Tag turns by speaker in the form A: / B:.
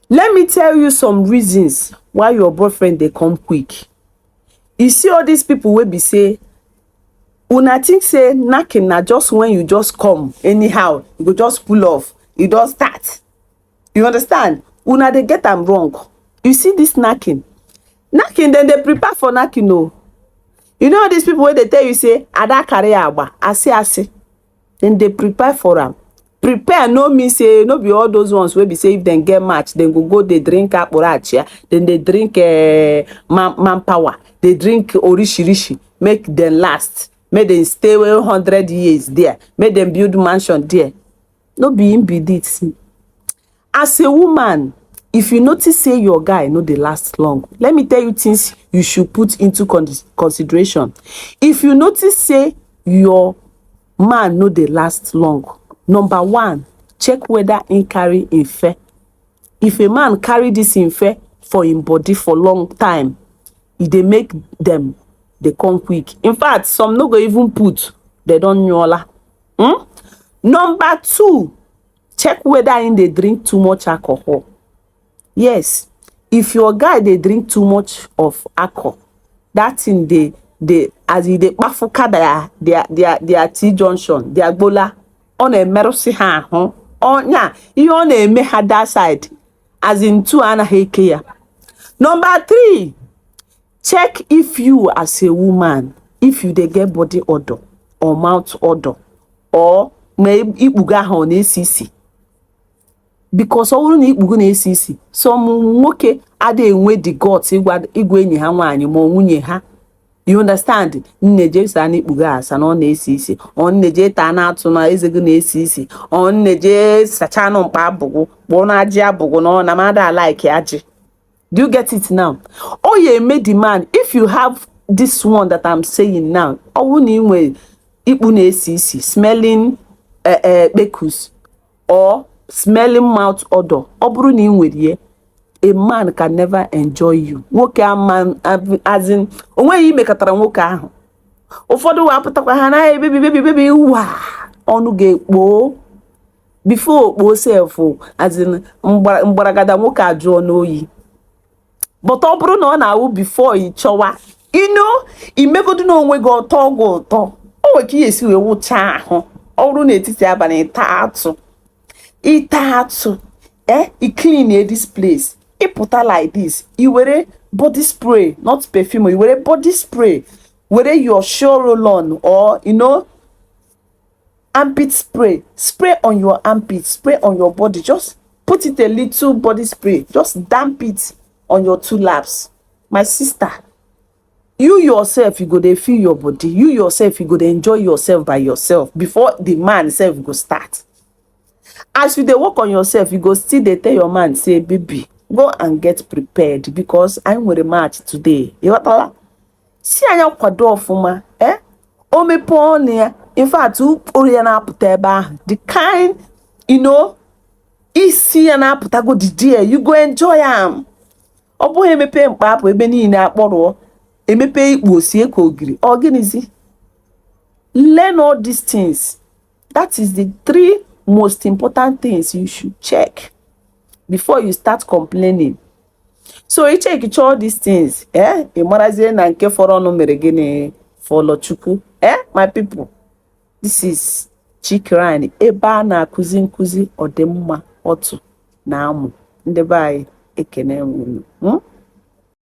A: Let me tell you some reasons why your boyfriend dey come quick. You see all these people wey be say una think say knacking na just when you just come anyhow, you go just pull off, you don start. You understand? Una dey get am wrong. You see this knacking? Knacking, dem dey prepare for knacking o. You know all these people wey dey tell you say ada carry agba, asi asi. Dem dey prepare for am. Prepare no mean say no be all those ones wey be say if dem get match, dem go go dey drink akpuru achia, dem dey drink man manpower, dey drink orishirishi make dem last, make dem stay 100 years there, make dem build mansion there. No be him be this. As a woman, if you notice say your guy no dey last long, let me tell you things you should put into consideration. If you notice say your man no dey last long, number one, check whether him carry ife. If a man carry this ife for him body for long time, e dey make dem dey come quick. In fact, some no go even put, dem don nyuola. Number two, check whether him dey drink too much alcohol. Yes, if your guy dey drink too much of alcohol, that thing dey as e dey kpafuka their T junction, their gbola, ọ na-emerụsị ha ahụ. Ọnya ihe ọ na-eme ha that side, as in two anaghị eke ya. Number three, check if you as a woman, if you dey get body odour or mouth odour or ma ikpugo ahụ ọ na-esi isi. Because ọ bụrụ na ikpugo na-esi isi, some nwoke adịghị enwe the guts ịgwa enyi ha nwaanyị ma ọ nwunye ha. You understand? Nne, jee saa na ikpugo asa na ọ na-esi isi. Ọ nne, jee taa na atụ na eze gị na-esi isi. Ọ nne, jee sachaa nụ mkpa abụgụ, kpụọ na ajị abụgụ na ọ na mada alike ajị. Do you get it now? Ọ ya eme the man, if you have this one that I'm saying now, ọ bụrụ na ị nwere ikpu na-esi isi, smelling kpekus or smelling mouth odor, ọ bụrụ na ị nwere ya, a man can never enjoy you. Nwoke ama, as in, o nweghị imekọtara nwoke ahụ. Ụfọdụ wee apụtakwa ha na baby, baby, baby, wa ọnụ ga-ekpo before okpo sef, as in mgbaragada nwoke ajụọ n'oyi. But ọ bụrụ na ọ na-awụ before ị chọwa imegodu n'onwe gị ọtọ gị ụtọ, o nwere ka ị esi wee wụchaa ahụ. Ọ bụrụ n'etiti abalị, ịta atụ, ịta atụ, i clean this place, ịpụta like this, i were body spray, not perfume, i were body spray, were your sure roll-on or armpit spray, spray on your armpit, spray on your body, just put it a little body spray, just damp it on your two laps. My sister, you yourself, you go dey feel your body. You yourself, you go dey enjoy yourself by yourself before the man sef go start. As you dey work on yourself, you go still dey tell your man say, "Baby, go and get prepared because anyị nwere match today." Ịghọtala? Si anya kwado ọfụma. O mepee ọnụ ya, in fact, ụkpụrụ ya na-apụta ebe ahụ, the kind isi ya na-apụtago the there, you go enjoy am. Ọ bụghị emepe mkpa apụ ebe niile akpọrọ, emepe ikpu osie ka ogiri, ọ gịnịzi? Learn all these things. That is the three most important things you should check before you start complaining. So ị check all these things, ị marazie na nke fọrọ ọnụ mere gịnị fọlọ Chukwu. My people, this is Chikran, ebe a na-akụzi nkụzi ọdịmma ọtụ na amụ ndị be anyị. Ekene m unu.